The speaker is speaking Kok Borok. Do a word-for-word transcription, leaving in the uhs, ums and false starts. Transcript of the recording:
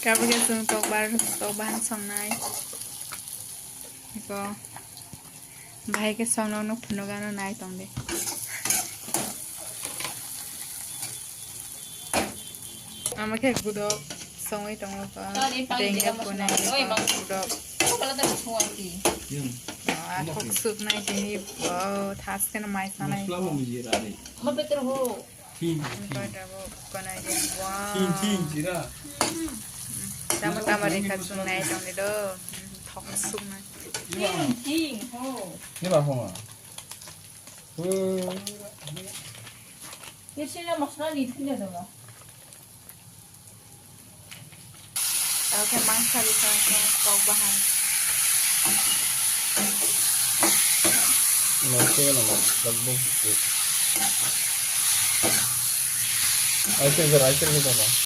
Kabuk khe chwng tokbar, tokbahan songnai. Eko. Bahai khe songno nuk phunukgano nai tongdi. Ama khe gudok songwi tongo ko. Tani pani dengya dega pune masala. Oi, mang. Gudok. Kala tani suwati. Yung. Ah, kok suk nai tini. Wow, thas kena mai sanai. Masala mo mujhe rani. Ma petro ho. Thing, thing. Koi tabo konai de. Wow. Thing, thing, jira. Tama tama rekha chungnai tongni do. Thok suknai. Thing, thing, ho. Jira ho ma. Ye sila masala ni thing da ba. Oke, mangsa di tong tong kok bahan. Masih nama, lagu. Ayo, ayo, ayo, ayo.